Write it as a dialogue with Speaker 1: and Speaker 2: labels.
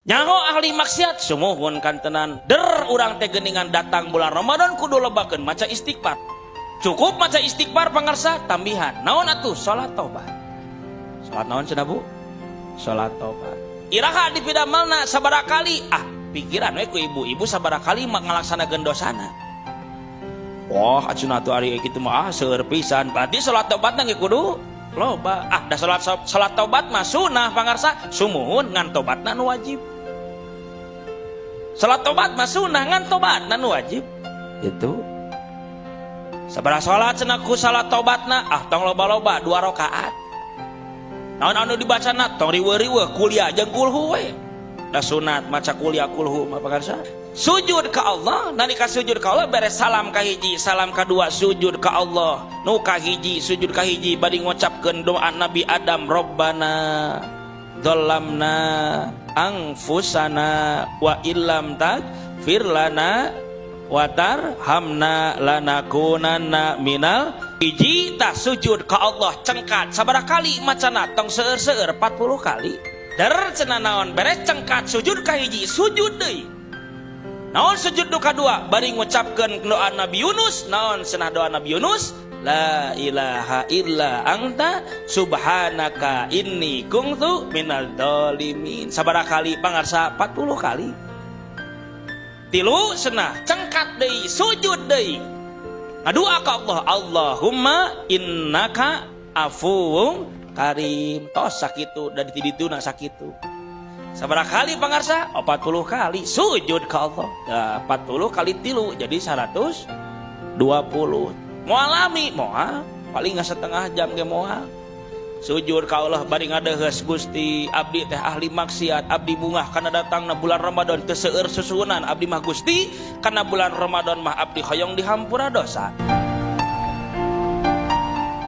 Speaker 1: Nyaho ahli maksiat sumuhun kantenan der urang teh geuningan datang bulan Ramadan kudu lobakeun maca istighfar. Cukup maca istighfar pangarsa tambihan. Naon atuh? Salat tobat. Salat naon cenah, Bu? Salat tobat. Iraha dipidamelna, sabaraha kali? Ah, pikiran we ku ibu-ibu sabaraha kali ngalaksanakeun dosana. Wah, cenah atuh ari kitu mah, ah, seueur pisan. Berarti salat tobatna ge kudu loba. Ah, da salat salat tobat mah sunah, pangarsa, sumuhun, ngan tobatna nu wajib. Salat tobat mah sunah, ngan tobatna nu wajib. Itu. Sabaraha salat cenah ku salat tobatna? Ah, tong loba-loba, 2 rakaat. Naon anu dibacana? Tong riweuh-riweuh, kuliah jeung kulhu we. Da sunat maca kuliah kulhu mah, pangarsa. Sujud ka Allah, nalika sujud ka Allah beres salam ka hiji, salam kadua sujud ka Allah. Nu kahiji sujud kahiji bari ngucapkeun doa Nabi Adam, Rabbana dzalamna anfusana wa illam taghfir lana wa tarhamna lanakunanna minal hiji. Tah, sujud ka Allah cengkat sabaraha kali macana? Tong seueur-seueur, 40 kali. Der cenah naon, beres cengkat sujud ka hiji, sujud deui. Naon sujud nu kadua? Bari ngucapkeun doa Nabi Yunus. Naon cenah doa Nabi Yunus? La ilaha illa anta subhanaka inni kuntu minal dzalimin. Sabaraha kali, pangarsa? 40 kali. Tilu cenah cengkat deui, sujud deui. Ngadua ka Allah, Allahumma innaka afuwun karim. Tos sakitu da di dituna sakitu. Sabaraha kali, pangarsa? 40 kali sujud ka Allah. Nah, 40 kali tilu jadi 120. Moal lami, moal, paling nggak setengah jam ge moal. Sujud ka Allah bari ngadeuheus, Gusti, abdi teh ahli maksiat, abdi bungah kana datangna bulan Ramadan, teu seueur susuhunan abdi mah, Gusti, kana bulan Ramadan mah abdi hoyong dihampura dosa.